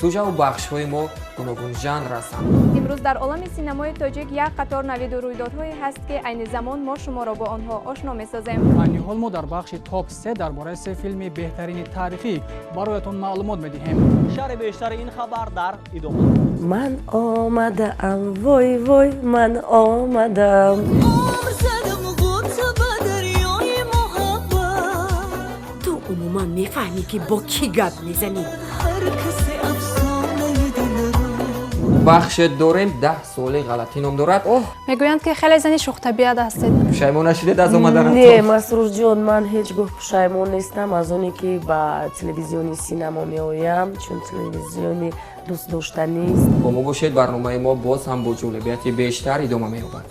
Сужаву бахшҳои мо гуногунжанр ҳастанд. Имрӯз дар олами синамои тоҷик як қатор навиду рӯйдодҳое ҳаст, ки айни замон мо шуморо бо онҳо ошно месозем. Айни ҳол мо дар бахши топ 3 дар бораи се филми беҳтарини таърихӣ бароятон маълумот медиҳем. Шарҳи бештари ин хабар дар идома. Ман омадаам, вой, вой, ман омадам. Ту умуман мефаҳмӣ, ки бо кӣ гап мезанӣ? Бахше дорем, 10 соли ғалатӣ ном дорад. Мегӯянд, ки хеле зани шӯхтабиат ҳастед. Пушаймон нашудед аз омаданатон? Не, Масрурҷон, ман ҳеҷ гоҳ пушаймон нестам аз оне, ки ба телевизиони синамо меоям, чун телевизиони дӯстдоштанист. Бо мо бошед, барномаи мо боз ҳам бо ҷолибияти бештар идома меёбад.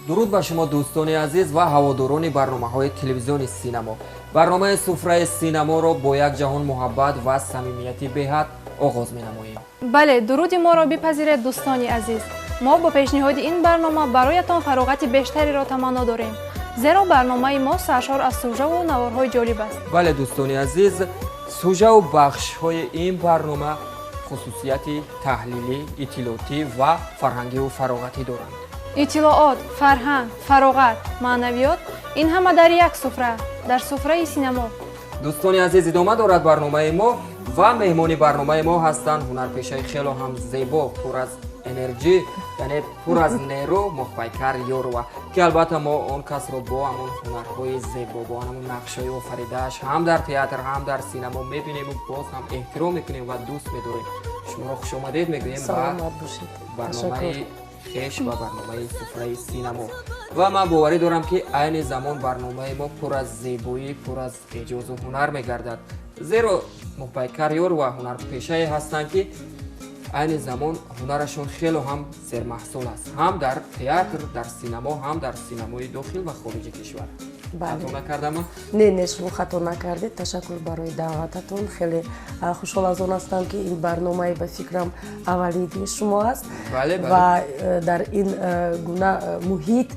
Дуруд ба шумо, дӯстони азиз ва ҳаводорони барномаҳои телевизиони синамо. Барномаи суфраи синаморо бо як ҷаҳон муҳаббат ва самимияти беҳад оғоз менамоем. Бале, дуруди моро бипазиред, дӯстони азиз. Мо бо пешниҳоди ин барнома бароятон фароғати бештареро таманно дорем, зеро барномаи мо саршор аз сужаву наворҳои ҷолиб аст. Бале, дӯстони азиз, сужаву бахшҳои ин барнома хусусияти таҳлилӣ, иттилоотӣ ва фарҳангиву фароғатӣ доранд. Иттилоот, фарҳанг, фароғат, маънавиёт — ин ҳама дар як суфра, дар суфраи синамо. Дӯстони азиз, идома дорад барномаи мо ва меҳмони барномаи мо ҳастанд ҳунарпешаи хело ҳам зебо, пур аз энерҷӣ, яъне пур аз нерӯ, Моҳпайкар Ёрова, ки албатта мо он касро бо ҳамон ҳунарҳои зебо, бо ҳамон нақшҳои офаридааш ҳам дар театр, ҳам дар синамо мебинему боз ҳам эҳтиром мекунем ва дӯст медорем. Шуморо хушомадед мегӯем ба Саломат бошед. барномаи хеш ва барномаи суфраи синамо. Ва ман боварӣ дорам, ки айни замон барномаи мо пур аз зебоӣ, пур аз эҷозу ҳунар мегардад, зеро Моҳпайкар Ёрова ҳунарпешае ҳастанд, ки айни замон ҳунарашон хело ҳам сермаҳсул аст, ҳам дар театр, дар синамо, ҳам дар синамои дохил ва хориҷи кишвар. Бале. Хато накардам? Не, не, шумо хато накардед. Ташаккур барои даъвататон. Хеле хушҳол аз он ҳастам, ки ин барномаи, ба фикрам, аввалини шумо аст. Бале. Ва дар ин гуна муҳит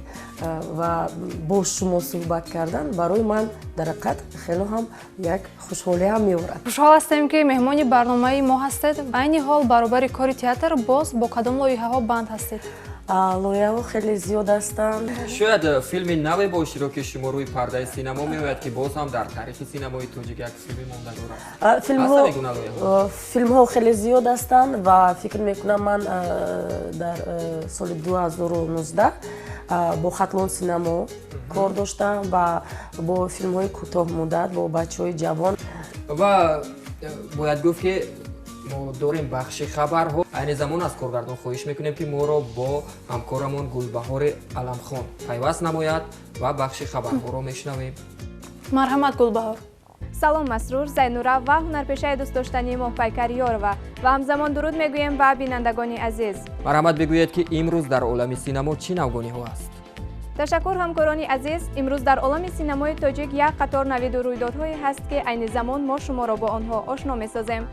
ва бо шумо суҳбат кардан барои ман дар ҳақиқат хело ҳам як хушҳолиам меорад. Хушҳол ҳастем, ки меҳмони барномаи мо ҳастед. Айни ҳол баробари кори театр боз бо кадом лоиҳаҳо банд ҳастед? Лоиҳаҳо хеле зиёд ҳастанд. Шояд филми наве бо иштироки шумо рӯи пардаи синамо меояд, ки боз ҳам дар таърихи синамои тоҷик як филми мондагор аст. Филмҳо Ҳаст ҳамин гуна лоиҳаҳо? Филмҳо хеле зиёд ҳастанд ва фикр мекунам, ман дар соли 2019 бо Хатлон синамо кор доштам ва бо филмҳои кӯтоҳмуддат бо бачаҳои ҷавон. Ва бояд гуфт, ки мо дорем бахши хабарҳо. Айни замон аз коргардон хоҳиш мекунем, ки моро бо ҳамкорамон Гулбаҳори Аламхон пайваст намояд ва бахши хабарҳоро мешунавем. Марҳамат, Гулбаҳор. Салом, Масрур, Зайнура ва ҳунарпешаи дӯстдоштании Моҳпайкар Ёрова, ва ҳамзамон дуруд мегӯем ба бинандагони азиз. Марҳамат, бигӯед, ки имрӯз дар олами синамо чӣ навгониҳо аст? Ташаккур, ҳамкорони азиз. Имрӯз дар олами синамои тоҷик як қатор навиду рӯйдодҳое ҳаст, ки айни замон мо шуморо бо онҳо ошно месозем.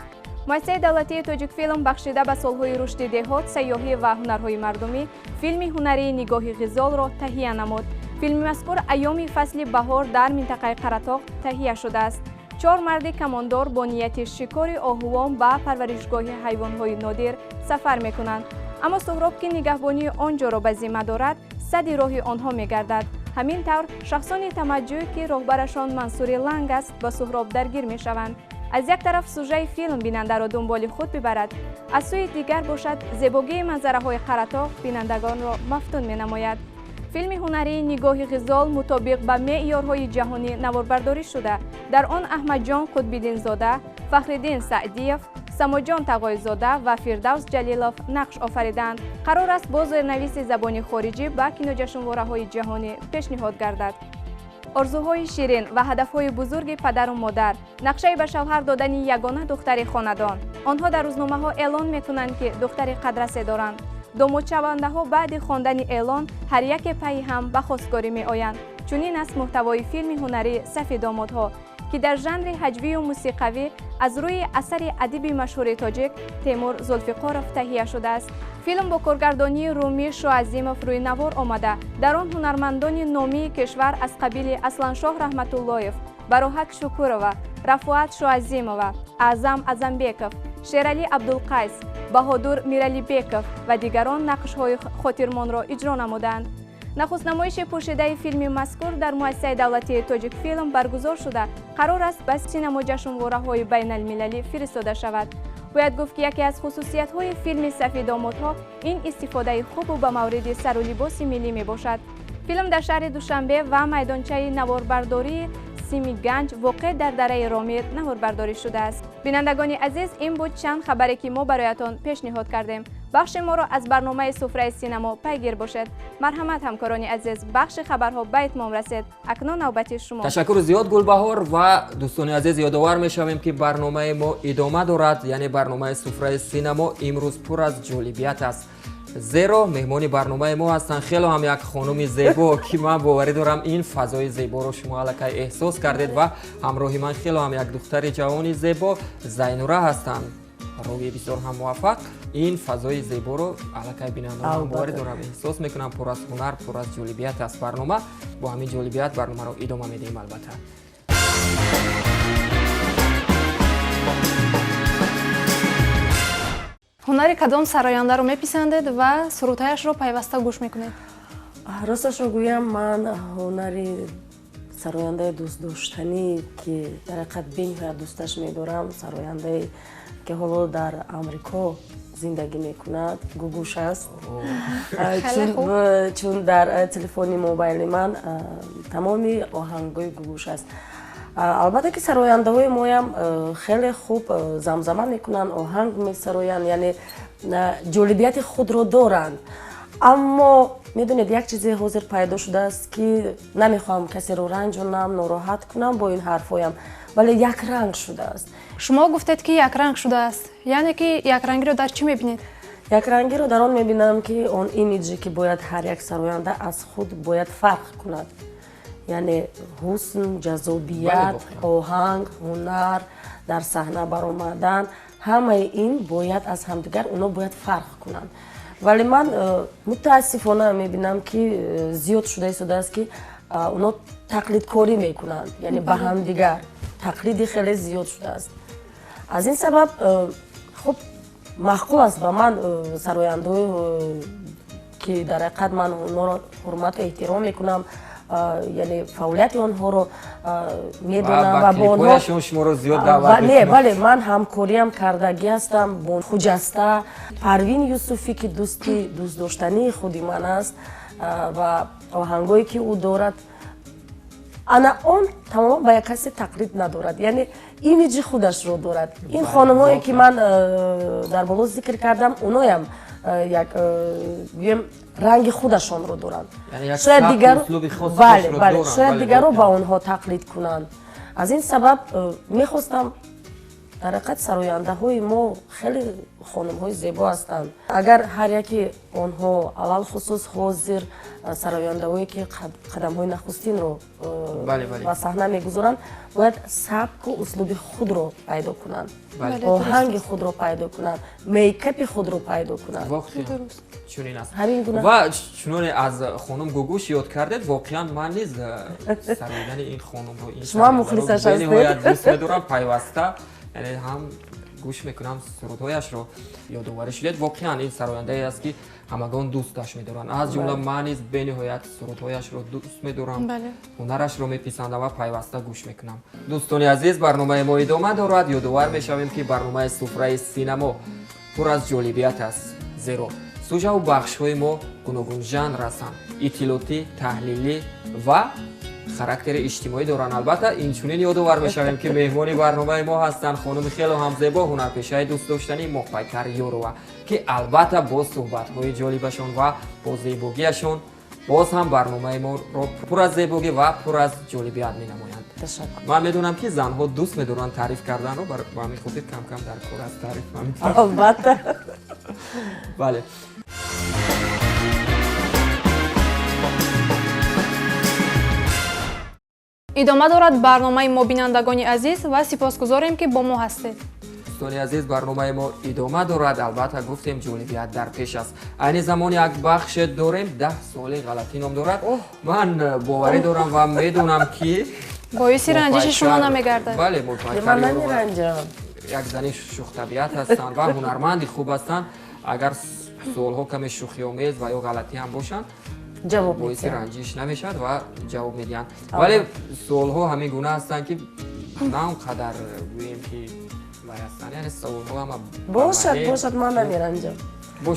Муассисаи давлатии Тоҷикфилм бахшида ба солҳои рушди деҳот, сайёҳӣ ва ҳунарҳои мардумӣ филми ҳунарии Нигоҳи ғизолро таҳия намуд. Филми мазкур айёми фасли баҳор дар минтақаи Қаратоғ таҳия шудааст. Чор марди камондор бо нияти шикори оҳувон ба парваришгоҳи ҳайвонҳои нодир сафар мекунанд, аммо Суҳроб, ки нигаҳбонии он ҷоро ба зимма дорад, садди роҳи онҳо мегардад. Ҳамин тавр, шахсони тамаъҷӯй, ки роҳбарашон Мансури Ланг аст, ба Суҳроб даргир мешаванд. Аз як тараф сужаи филм бинандаро дунболи худ бибарад, аз сӯи дигар бошад, зебогии манзараҳои Қаратоғ бинандагонро мафтун менамояд. Филми ҳунарии Нигоҳи ғизол мутобиқ ба меъёрҳои ҷаҳонӣ наворбардорӣ шуда, дар он Аҳмадҷон Қутбиддинзода, Фахриддин Саъдиев, Самоҷон Тағойзода ва Фирдавс Ҷалилов нақш офариданд. Қарор аст бо зернависи забони хориҷӣ ба киноҷашнвораҳои ҷаҳонӣ пешниҳод гардад. Орзуҳои ширин ва ҳадафҳои бузурги падару модар, нақшаи ба шавҳар додани ягона духтари хонадон. Онҳо дар рӯзномаҳо эълон мекунанд, ки духтари қадрасе доранд. Домодшавандаҳо баъди хондани эълон ҳар яке пайи ҳам ба хостгорӣ меоянд. Чунин аст муҳтавои филми ҳунарии Сафи домодҳо. Ки дар жанри ҳаҷвию мусиқавӣ аз рӯи асари адиби машҳури тоҷик Темур Зулфиқоров таҳия шудааст. Филм бо коргардонии Румӣ Шоазимов рӯи навор омада, дар он ҳунармандони номии кишвар аз қабили Асланшоҳ Раҳматуллоев, Бароҳат Шукурова, Рафоат Шоазимова, Аъзам Азамбеков, Шералӣ Абдулқайс, Баҳодур Миралибеков ва дигарон нақшҳои хотирмонро иҷро намуданд. Нахустнамоиши пӯшидаи филми мазкур дар муассисаи давлатии Тоҷикфилм баргузор шуда, қарор аст ба синамоҷашнвораҳои байналмилалӣ фиристода шавад. Бояд гуфт, ки яке аз хусусиятҳои филми Сафи домодҳо ин истифодаи хубу ба мавриди сару либоси миллӣ мебошад. Филм дар шаҳри Душанбе ва майдончаи наворбардории Сими Ганҷ, воқеъ дар дараи Ромир, наворбардорӣ шудааст. Бинандагони азиз, ин буд чанд хабаре, ки мо бароятон пешниҳод кардем. Бахши моро аз барномаи Суфраи синамо пайгир бошед. Марҳамат, ҳамкорони азиз, бахши хабарҳо ба итмом расид, акнун навбати шумо. Ташаккури зиёд, Гулбаҳор. Ва дӯстони азиз, ёдовар мешавем, ки барномаи мо идома дорад, яъне барномаи Суфраи синамо имрӯз пур аз ҷолибият аст, зеро меҳмони барномаи мо ҳастанд хело ҳам як хонуми зебо, ки ман боварӣ дорам, ин фазои зеборо шумо аллакай эҳсос кардед. Ва ҳамроҳи ман хело ҳам як духтари ҷавони зебо Зайнура ҳастанд, ровии бисёр ҳам муваффақ. Ин фазои зеборо аллакай бинандагон, боварӣ дорам, эҳсос мекунам, пур аз ҳунар, пур аз ҷолибият аст барнома. Бо ҳамин ҷолибият барномаро идома медиҳем, албатта. Ҳунари кадом сарояндаро меписандед ва сурудҳояшро пайваста гӯш мекунед? Росташро гӯям, ман ҳунари сарояндаи дӯстдоштанӣ, ки дар ҳақиқат бениҳоят дӯсташ медорам, сарояндае ки ҳоло дар Амрико зиндагӣ мекунад, Гугуш аст, чун дар телефони мобайли ман тамоми оҳангҳои Гугуш аст. Албатта, ки сарояндаҳои моям хеле хуб замзама мекунанд, оҳанг месароянд, яъне ҷолибияти худро доранд. Аммо медонед, як чизе ҳозир пайдо шудааст, ки намехоҳам касеро ранҷонам, нороҳат кунам бо ин ҳарфҳоям, вале якранг шудааст. Шумо гуфтед, ки якранг шудааст, яъне ки якрангиро дар чӣ мебинед? Якрангиро дар он мебинам, ки он имиҷе, ки бояд ҳар як сароянда аз худ бояд фарқ кунад, яъне ҳусн, ҷаззобият, оҳанг, ҳунар, дар саҳна баромадан, ҳамаи ин бояд аз ҳамдигар оно бояд фарқ кунанд. Вале ман мутаассифона мебинам, ки зиёд шуда истодааст, ки оно тақлидкорӣ мекунанд, яъне ба ҳамдигар тақлиди хеле зиёд шудааст. Аз ин сабаб хуб маъқул аст ба ман сарояндаҳое, ки дар ҳақиқат ман онҳоро ҳурмату эҳтиром мекунам, яъне фаъолияти онҳоро медонам ва бо онҳо шуморо зиёд даъват. Не, бале, ман ҳамкориам кардагӣ ҳастам бо Хуҷаста, Парвин Юсуфӣ, ки дӯсти дӯстдоштании худи ман аст ва оҳангое, ки ӯ дорад, ана он тамоман ба як касе тақлид надорад, яъне имиҷи худашро дорад. Ин хонумҳое, ки ман дар боло зикр кардам, оноям як гӯем ранги худашонро доранд. Шояд дигар, бале, бале, шояд дигарро ба онҳо тақлид кунанд. Аз ин сабаб мехостам, дар ҳақиқат сарояндаҳои мо хеле хонумҳои зебо ҳастанд. Агар ҳар яке онҳо, алалхусус ҳозир сарояндаҳое, ки қадамҳои нахустинро ба саҳна мегузоранд, бояд сабку услуби худро пайдо кунанд, оҳанги худро пайдо кунанд, мейкапи худро пайдо кунанд. Чунин аст. Ва чуноне аз хонум Гугуш ёд кардед, воқеан ман низ сароидани ин хонумро Шумо мухлисаш ҳастед? Бениҳоят дӯст медорам, пайваста, яъне ҳам гӯш мекунам сурудҳояшро. Ёдоварӣ шудед, воқеан ин сарояндае аст, ки ҳамагон дӯсташ медоранд, аз ҷумла ман низ бениҳоят сурудҳояшро дӯст медорам, ҳунарашро меписандам ва пайваста гӯш мекунам. Дӯстони азиз, барномаи мо идома дорад. Ёдовар мешавем, ки барномаи Суфраи синамо пур аз ҷолибият аст, зеро сужаву бахшҳои мо гуногунжанр ҳастанд: иттилоотӣ, таҳлилӣ ва характери иҷтимоӣ доранд. Албатта, инчунин ёдовар мешавем, ки меҳмони барномаи мо ҳастанд хонуми хело ҳам зебо, ҳунарпешаи дӯстдоштанӣ Моҳпайкар Ёрова, ки албатта бо суҳбатҳои ҷолибашон ва бо зебогиашон боз ҳам барномаи моро пур аз зебогӣ ва пур аз ҷолибият менамоянд. Ман медонам, ки занҳо дӯст медоранд таъриф карданро, ба ҳамин хотир кам-кам дар кор аст таъриф. Албатта. Бале. Идома дорад барномаи мо, бинандагони азиз, ва сипосгузорем, ки бо мо ҳастед. Дӯстони азиз, барномаи мо идома дорад. Албатта, гуфтем, ҷолибият дар пеш аст. Айни замон як бахше дорем, 10 суоли ғалатӣ ном дорад. Ман боварӣ дорам ва медонам, ки боиси ранҷиши шумо намегардад. Бале. Ман намеранҷам. Як зани шӯхтабиат ҳастанд ва ҳунарманди хуб ҳастанд. Агар суолҳо каме шӯхиомез ва ё ғалатӣ ҳам бошанд, ҷавоб боиси ранҷиш намешавад ва ҷавоб медиҳанд. Вале суолҳо ҳамин гуна ҳастанд, ки на он қадар гӯем, ки вай ҳастанд, яъне саволҳо ҳама Бошад, бошад, ман намеранҷам,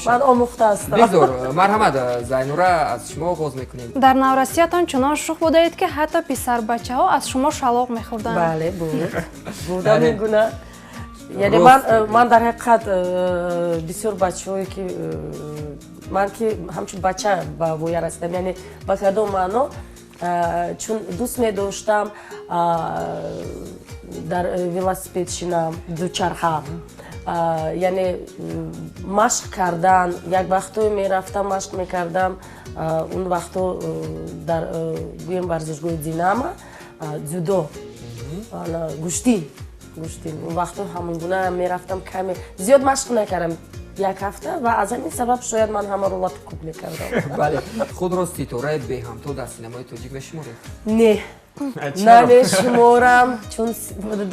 ман омӯхта ҳастам. Бигзор, марҳамат, Зайнура, аз шумо оғоз мекунем. Дар наврасиятон чунон шӯх будаед, ки ҳатто писарбачаҳо аз шумо шалоқ мехӯрданд. Бале, буд ҳамин гуна. Яъне ман дар ҳақиқат бисёр бачаҳое, ки ман ки ҳамчун бача ба воя расидам, яъне ба кадом маъно, чун дӯст медоштам дар велосипед шинам, дучарха, яъне машқ кардан. Як вақтое мерафтам, машқ мекардам. Он вақто дар, гӯем, варзишгоҳи «Динамо» дзюдо, гӯштӣ. Он вақто ҳамон гуна мерафтам. Каме зиёд машқ накардам, як ҳафта, ва аз ҳамин сабаб шояд ман ҳамаро лату куб мекардам. Бале. Худро ситораи беҳамто дар синамои тоҷик мешуморед? Не, намешуморам, чун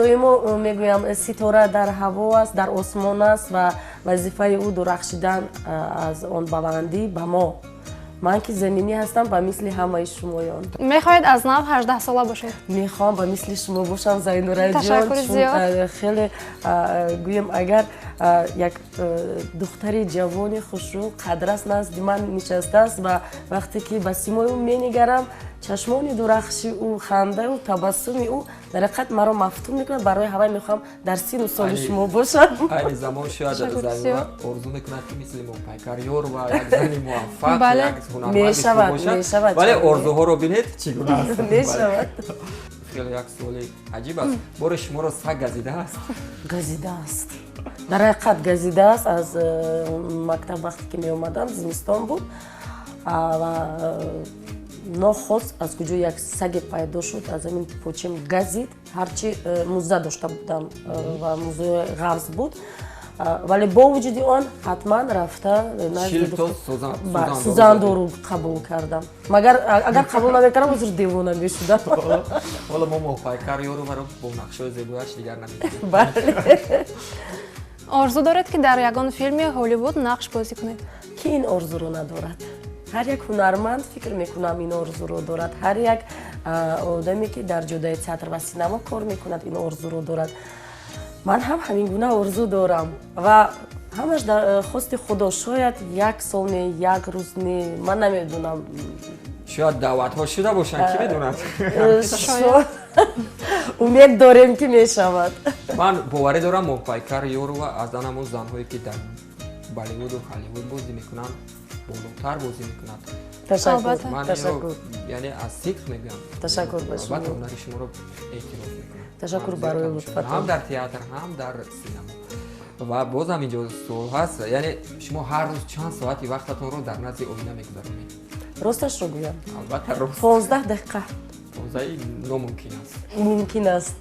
доимо мегӯям, ситора дар ҳаво аст, дар осмон аст ва вазифаи ӯ дурахшидан аз он баландӣ ба мо. Ман ки заминӣ ҳастам, ба мисли ҳамаи шумоён. Мехоҳед аз нав 18сола бошед? Мехоҳам ба мисли шумо бошам, Зайнураҷон. Ташаккури зиёд. Хеле, гӯем, агар як духтари ҷавони хушрӯ, қадрас назди ман нишастааст ва вақте ки ба симои ӯ менигарам, чашмони дурахши ӯ, хандаю табассуми ӯ дар ҳақиқат маро мафтун мекунад. Барои ҳавай мехоҳам дар сину соли шумо бошам. Айни замон шояд Зайнура орзу мекунад, ки мисли Моҳпайкар Ёрова як зани муваффақ, як Мешавад, мешавад. Вале орзуҳоро бинед, чӣ гуна аст. Мешавад. Хеле як суоли аҷиб аст. Боре шуморо саг газидааст? Газидааст, дар ҳақиқат газидааст. Аз мактаб вақте ки меомадам, зимистон буд ва нохост аз куҷо як саге пайдо шуд, аз ҳамин почем газид. Ҳарчи музза дошта будам ва муззаи ғафз буд, вале бо вуҷуди он ҳатман рафта сӯзандору қабул кардам. Магар агар қабул намекардам, ҳозир девона мешудам. Ҳоло мо Моҳпайкар Ёроваро бо нақшҳои зебояш дигар намебинем. Бале. Орзу доред, ки дар ягон филми Ҳолливуд нақш бозӣ кунед? Ки ин орзуро надорад? Ҳар як ҳунарманд, фикр мекунам, ин орзуро дорад. Ҳар як одаме, ки дар ҷодаи театр ва синамо кор мекунад, ин орзуро дорад. Ман ҳам ҳамин гуна орзу дорам ва ҳамаш дар хости Худо. Шояд як сол не, як рӯз не, ман намедонам. Шояд даъватҳо шуда бошанд, ки медонад. Умед дорем, ки мешавад. Ман боварӣ дорам, Моҳпайкар Ёрова аз ҳамон занҳое, ки дар Болливуду Ҳолливуд бозӣ мекунанд, болотар бозӣ мекунад. Ташаккур. Яъне аз сидқ мегӯям. Ташаккур ба шумо. Албатта, ҳунари шуморо эътироф мекунам. Ташаккур барои лутфатон. Ҳам дар театр, ҳам дар синамо. Ва бозам инҷо суол ҳаст, яъне шумо ҳар рӯз чанд соати вақтатонро дар назди оина мегузаронед? Росташро гӯям? Албатта, рост. 15 дақиқа. 15 номумкин аст. Мумкин аст.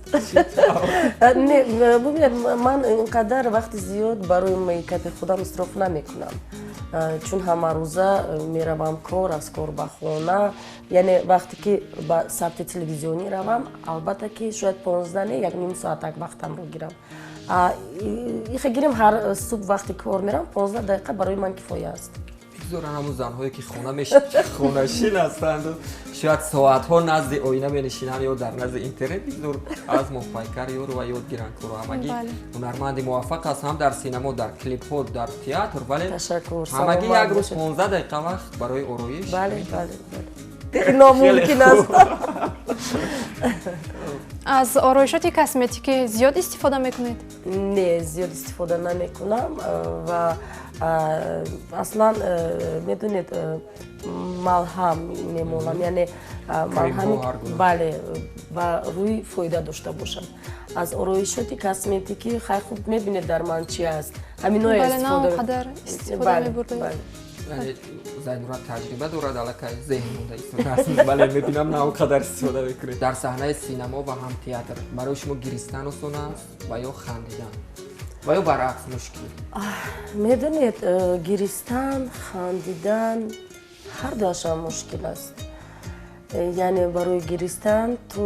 Не, бубинед, ман ин қадар вақти зиёд барои мейкапи худам исроф намекунам, чун ҳамарӯза меравам кор, аз кор ба хона. Яъне вақте ки ба сабти телевизионӣ равам, албатта ки шояд 15 не, як ним соатак вақтамро гирам. Иха гирем, ҳар субҳ вақте кор мерам, 15 дақиқа барои ман кифоя аст. Бигзоран ҳамун занҳое, ки хонашин ҳастанду шояд соатҳо назди оина менишинанд ё дар назди интернет, бигзор аз Моҳпайкар Ёрова ёд гиранд корро. Ҳамагӣ ҳунарманди муваффақ аст ҳам дар синамо, дар клипҳо, дар театр, вале ҳамагӣ як рӯз 15 дақиқа вақт барои ороиш. Номумкин аст. Аз ороишоти косметикӣ зиёд истифода мекунед? Не, зиёд истифода намекунам ва аслан, медонед, малҳам мемолам, яъне малҳами, бале, ба рӯй фоида дошта бошад. Аз ороишоти косметикӣ, хай, хуб мебинед, дар ман чи аст, ҳаминое. Истифода мебурдед. Яъне Зайнура таҷриба дорад, аллакай зеҳн монда истодааст, вале мебинам, на он қадар истифода мекунед. Дар саҳнаи синамо ва ҳам театр барои шумо гиристан осон аст ва ё хандидан, ва ё баръакс мушкил? Медонед, гиристан, хандидан ҳар дуашам мушкил аст. Яъне барои гиристан ту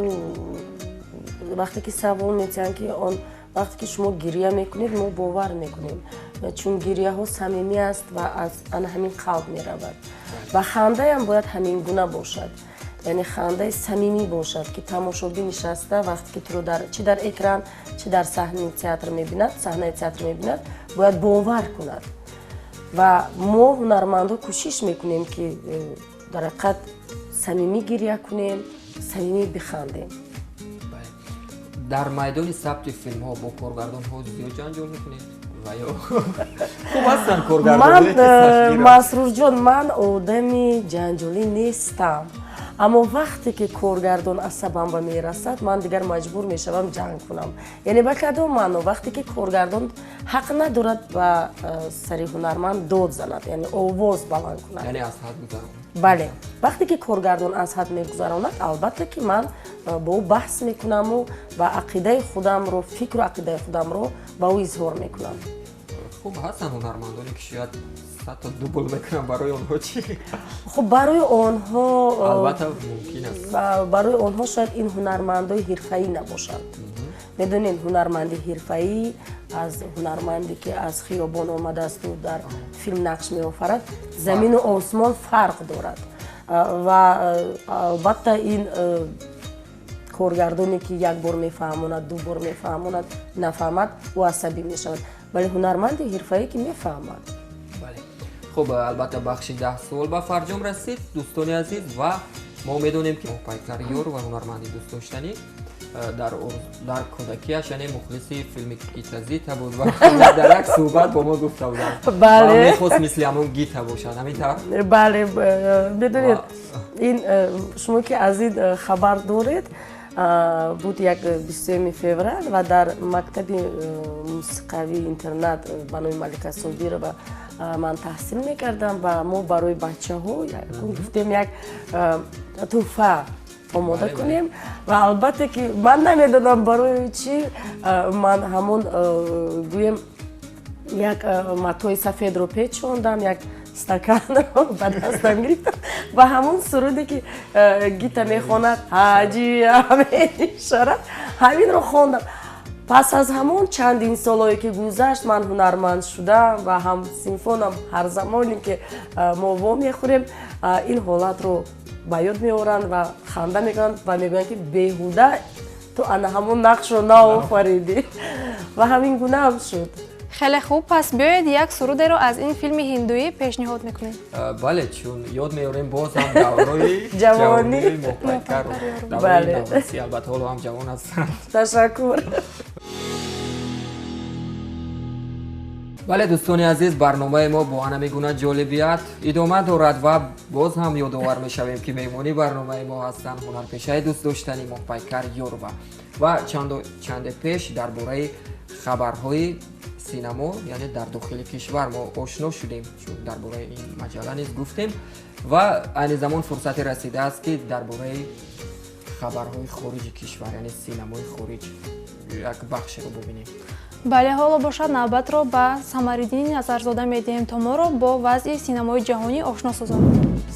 вақте ки савол метиҳанд, ки он вақте ки шумо гирия мекунед, мо бовар мекунем, чун гирияҳо самимӣ аст ва аз ана ҳамин қалб меравад. Ва хандаям бояд ҳамин гуна бошад, яъне хандаи самимӣ бошад, ки тамошобин нишаста, вақте ки туро чи дар экран, чи дар саҳнаи театр мебинад, бояд бовар кунад. Ва мо, ҳунармандо, кӯшиш мекунем, ки дар ҳақиқат самимӣ гирия кунем, самимӣ бихандем. Дар майдони сабти филмҳо бо коргардонҳо зиёд ҷанҷол мекунед ва ё хуб ҳастанд коргардоне? Ман, Масрурҷон, ман одами ҷанҷолӣ нестам, аммо вақте ки коргардон асабам ба мерасад, ман дигар маҷбур мешавам ҷанг кунам. Яъне ба кадом маъно? Вақте ки коргардон ҳақ надорад ба сари ҳунарманд дод занад, яъне овоз баланд кунад. Яъне аз ҳад гузаронад. Бале, вақте ки коргардон аз ҳад мегузаронад, албатта ки ман бо ӯ баҳс мекунаму ва ақидаи худамро, фикру ақидаи худамро ба ӯ изҳор мекунам. Хуб, ҳастанд ҳунармандоне, ки шояд ҳатто дубл мекунам, барои онҳо чӣ? Хуб, барои онҳо Албатта, мумкин аст. Барои онҳо шояд ин ҳунармандои ҳирфаӣ набошанд. Медонед, ҳунарманди ҳирфаӣ аз ҳунарманде, ки аз хиёбон омадаасту дар филм нақш меофарад, замину осмон фарқ дорад. Ва албатта ин коргардоне, ки як бор мефаҳмонад, ду бор мефаҳмонад, нафаҳмад, ӯ асабӣ мешавад, вале ҳунарманди ҳирфаӣ ки мефаҳмад. Хуб, албатта, бахши 10 суол ба фарҷом расид, дӯстони азиз, ва мо медонем, ки Моҳпайкар Ёрова, ҳунарманди дӯстдоштанӣ, дар кӯдакиаш, яъне, мухлиси филми Гита Зита буд ва дар як суҳбат бо мо гуфта буданд, мехост мисли ҳамон Гита бошад, ҳамин тавр? Бале, медонед, ин шумо ки аз ин хабар доред, буд як 23 феврал ва дар мактаби мусиқавии интернат ба номи Малика Собирова ман таҳсил мекардам ва мо барои бачаҳо гуфтем, як тӯҳфа омода кунем. Ва албатта ки ман намедонам барои чӣ ман ҳамон, гӯем, як матои сафедро печондам, як стаканро ба дастам гирифтам ва ҳамон суруде, ки Гита мехонад, ҳаҷи ишора, ҳаминро хондам. Пас аз ҳамон чандин солое ки гузашт, ман ҳунарманд шудам ва ҳамсинфонам ҳар замоне ки мо вомехӯрем, ин ҳолатро ба ёд меоранд ва ханда мекунанд ва мегӯянд, ки беҳуда ту ана ҳамон нақшро наофаридӣ. Ва ҳамин гунаам шуд. Хеле хуб, пас биёед, як сурудеро аз ин филми ҳиндуӣ пешниҳод мекунем. Бале, чун ёд меорем боз ҳам даврои ҷавонӣ. Моҳпайкарро, давраи наврасӣ. Албатта, ҳоло ҳам ҷавон ҳастанд. Ташаккур. Бале, дӯстони азиз, барномаи мо бо ҳамин гуна ҷолибият идома дорад ва боз ҳам ёдовар мешавем, ки меҳмони барномаи мо ҳастанд ҳунарпешаи дӯстдоштани Моҳпайкар Ёрова. Ва чанде пеш дар бораи хабарҳои синамо, яъне дар дохили кишвар, мо ошно шудем, чун дар бораи ин маҷалла низ гуфтем. Ва айни замон фурсате расидааст, ки дар бораи хабарҳои хориҷи кишвар, яъне синамои хориҷ, як бахшеро бубинем. Бале, ҳоло бошад, навбатро ба Самариддини Назарзода медиҳем, то моро бо вазъи синамои ҷаҳонӣ ошно созад.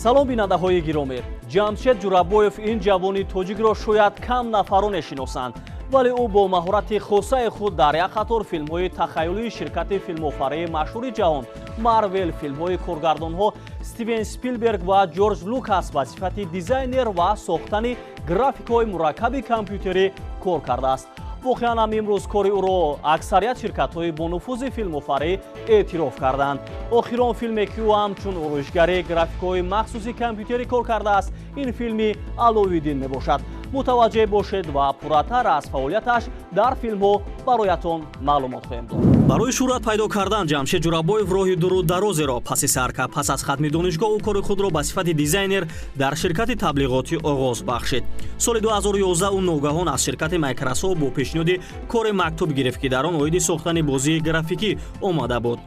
Салом, бинандаҳои гиромӣ! Ҷамшед Ҷурабоев, ин ҷавони тоҷикро шояд кам нафароне шиносанд, вале ӯ бо маҳорати хосаи худ дар як қатор филмҳои тахайюлии ширкати филмофарии машҳури ҷаҳон Марвел, филмҳои коргардонҳо Стивен Спилберг ва Ҷорҷ Лукас ба сифати дизайнер ва сохтани графикҳои мураккаби компютерӣ кор кардааст. Воқеан ҳам имрӯз кори ӯро аксарият ширкатҳои бонуфузи филмофарӣ эътироф карданд. Охирон филме, ки ӯ ҳамчун ороишгари графикҳои махсуси компютерӣ кор кардааст, ин филми Аловиддин мебошад. Мутаваҷҷеҳ бошед ва пурратар аз фаъолияташ дар филмҳо бароятон маълумот хоҳем дод. Барои шӯҳрат пайдо кардан Ҷамшед Ҷурабоев роҳи дуру дарозеро паси сар кард. Пас аз хатми донишгоҳ ӯ кори худро ба сифати дизайнер дар ширкати таблиғотӣ оғоз бахшид. Соли 2011 ӯ ногаҳон аз ширкати Майкрософт бо пешниҳоди кори мактуб гирифт, ки дар он оиди сохтани бозии графикӣ омада буд.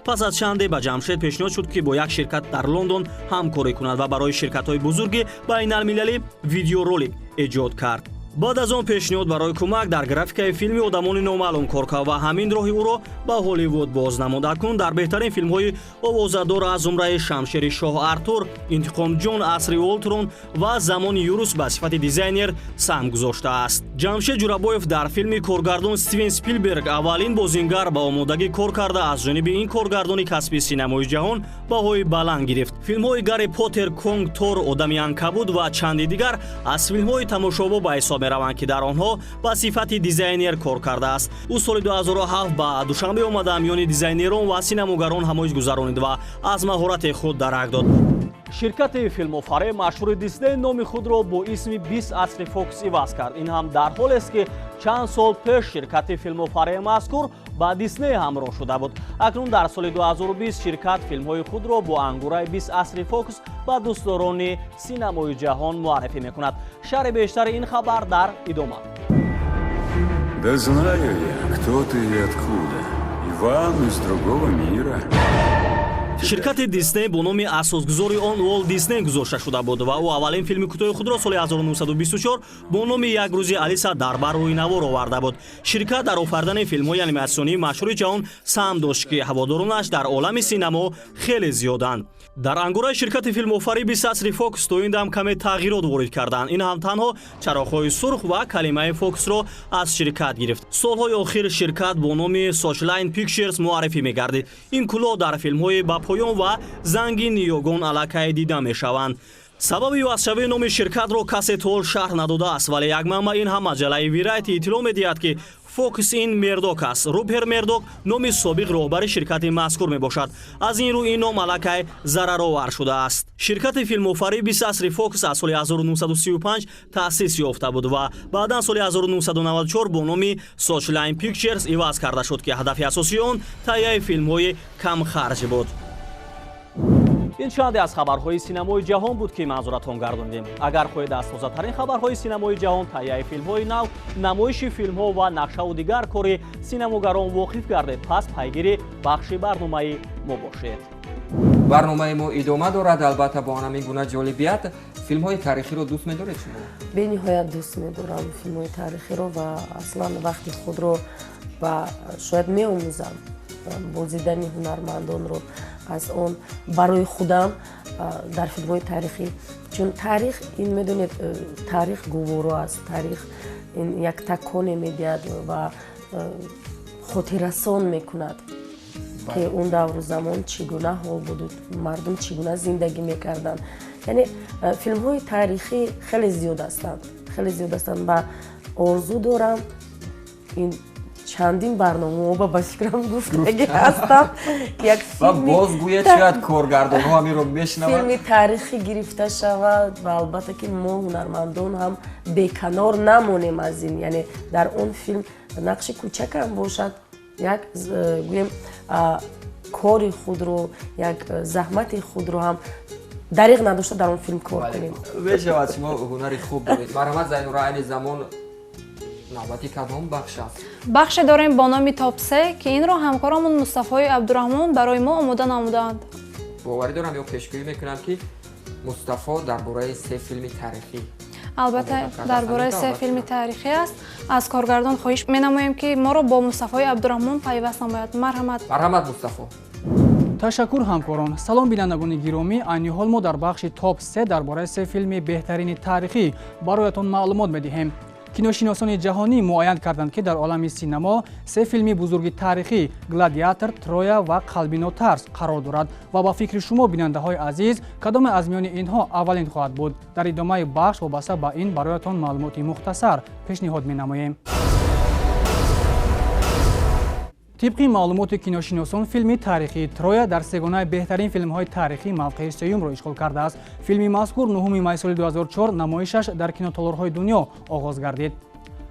Пас аз чанде ба Ҷамшед пешниҳод шуд, ки бо як ширкат дар Лондон ҳамкорӣ кунад ва барои ширкатҳои бузурги байналмилалӣ видеоролик эҷод кард. Баъд аз он пешниҳод барои кӯмак дар графикаи филми «Одамони номаълум» кор кард ва ҳамин роҳи ӯро ба Ҳолливуд боз намуд. Акнун дар беҳтарин филмҳои овозадор аз зумраи «Шамшери шоҳ Артур», «Интиқомҷон», «Асри Олтрон» ва «Замони Юрус» ба сифати дизайнер саҳм гузоштааст. Ҷамшед Ҷурабоев дар филми коргардон Стивен Спилберг аввалин бозингар ба омодагӣ кор карда, аз ҷониби ин коргардони касби синамои ҷаҳон баҳои баланд гирифт. Филмҳои «Гарри Поттер», «Конг», «Тор», «Одами анкабут» ва чанди дигар аз филмҳои тамошобоб ба ҳисоб мераванд, ки дар онҳо ба сифати дизайнер кор кардааст. Ӯ соли 2007 ба Душанбе омада, миёни дизайнерон ва синамогарон ҳамоиш гузаронид ва аз маҳорати худ дарак дод. Ширкати филмофарии машҳури Дисней номи худро бо исми «Бист асри Фокс» иваз кард. Ин ҳам дар ҳолест, ки чанд сол пеш ширкати филмофарии мазкур ба Дисней ҳамроҳ шуда буд. Акнун дар соли 2020 ширкат филмҳои худро бо ангураи «Бист асри Фокс» ба дӯстдорони синамои ҷаҳон муаррифӣ мекунад. Шарҳи бештари ин хабар дар идома. Да знаю я, кто ты и откуда. Иван из другого мира. Ширкати Дисней бо номи асосгузори он Уолт Дисней гузошта шуда буд ва ӯ аввалин филми кӯтоҳи худро соли 1924 бо номи «Як рӯзи Алиса» дар бар рӯи навор оварда буд. Ширкат дар офаридани филмҳои аниматсионии машҳури ҷаҳон саҳм дошт, ки ҳаводоронаш дар олами синамо хеле зиёданд. Дар ангураи ширкати филмофарӣ «Бист асри Фокс» то ин дам каме тағйирот ворид карданд. Ин ҳам танҳо чароғҳои сурх ва калимаи Фоксро аз ширкат гирифт. Солҳои охир ширкат бо номи Searchlight Pictures муаррифӣ мегардид. Ин кулоҳ дар филмҳои «Ба поён» ва «Занги ниёгон» аллакай дида мешаванд. Сабаби ивазшавии номи ширкатро касе то ҳол шарҳ надодааст, вале як манбаъ, ин ҳам маҷаллаи Variety, иттилоъ медиҳад, ки Фокс ин Мердок аст. Руперт Мердок номи собиқ роҳбари ширкати мазкур мебошад. Аз ин рӯ ин ном аллакай зараровар шудааст. Ширкати филмофарии «Бист асри Фокс» аз соли 1935 таъсис ёфта буд ва баъдан соли 1994 бо номи Searchlight Pictures иваз карда шуд, ки ҳадафи асосии он таҳияи филмҳои камхарҷ буд. Ин чанде аз хабарҳои синамои ҷаҳон буд, ки манзуратон гардонидем. Агар хоҳед аз тозатарин хабарҳои синамои ҷаҳон, таҳияи филмҳои нав, намоиши филмҳо ва нақшаву дигар кори синамогарон воқиф гардед, пас пайгири бахши барномаи мо бошед. Барномаи мо идома дорад, албатта, бо ҳамин гуна ҷолибият. Филмҳои таърихиро дӯст медоред шумо? Бениҳоят дӯст медорам филмҳои таърихиро ва аслан вақти худро ба шояд меомӯзам бозидани ҳунармандонро аз он барои худам дар филмҳои таърихӣ, чун таърих ин, медонед, таърих гуворо аст, таърих ин як таконе медиҳад ва хотиррасон мекунад, ки он давру замон чӣ гуна ҳол буду мардум чӣ гуна зиндагӣ мекарданд. Яъне филмҳои таърихӣ хеле зиёд ҳастанд, хеле зиёд ҳастанд ва орзу дорам, ин чандин барномаҳо ба фикрам гуфтагӣ ҳастам, як боз гӯяд, шояд коргардонҳо ҳаминро мешунаванд. Филми таърихӣ гирифта шавад ва албатта, ки мо ҳунармандон ҳам беканор намонем аз ин, яъне дар он филм нақши кӯчакам бошад, як гӯем, кори худро, як заҳмати худро ҳам дариғ надошта дар он филм кор кунем. Мешавад, шумо ҳунари хуб доред. Марҳамат, Зайнура, айни замон навбати кадом бахш аст? Бахше дорем бо номи «Топ се», ки инро ҳамкорамон Мустафои Абдураҳмон барои мо омода намудаанд. Боварӣ дорам ё пешгӯӣ мекунам, ки Мустафо дар бораи се филми таърихӣ Албатта, дар бораи се филми таърихӣ аст. Аз коргардон хоҳиш менамоем, ки моро бо Мустафои Абдураҳмон пайваст намояд. Марҳамат. Марҳамат, Мустафо. Ташаккур, ҳамкорон. Салом, бинандагони гиромӣ. Айни ҳол мо дар бахши «Топ се» дар бораи се филми беҳтарини таърихӣ бароятон маълумот медиҳем. Киношиносони ҷаҳонӣ муайян карданд, ки дар олами синамо се филми бузурги таърихӣ «Гладиатор», «Троя» ва «Қалби нотарс» қарор дорад. Ва ба фикри шумо, бинандаҳои азиз, кадоме аз миёни инҳо аввалин хоҳад буд? Дар идомаи бахш вобаста ба ин бароятон маълумоти мухтасар пешниҳод менамоем. Тибқи маълумоти киношиносон, филми таърихии «Троя» дар сегонаи беҳтарин филмҳои таърихӣ мавқеи сеюмро ишғол кардааст. Филми мазкур 9 май соли 2004 намоишаш дар кинотолорҳои дунё оғоз гардид.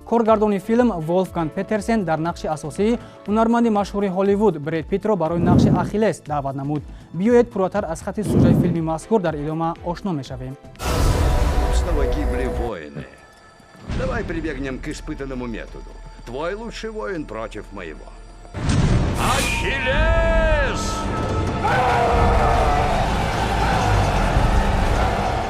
Коргардони филм Волфганг Петерсен дар нақши асосӣ ҳунарманди машҳури Ҳолливуд Бред Питро барои нақши Ахиллес даъват намуд. Биёед, пурратар аз хати сужаи филми мазкур дар идома ошно мешавем. Снова гибли воины. Давай прибегнем к испытанному методу. Твой лучший воин против моего. Ахиллес!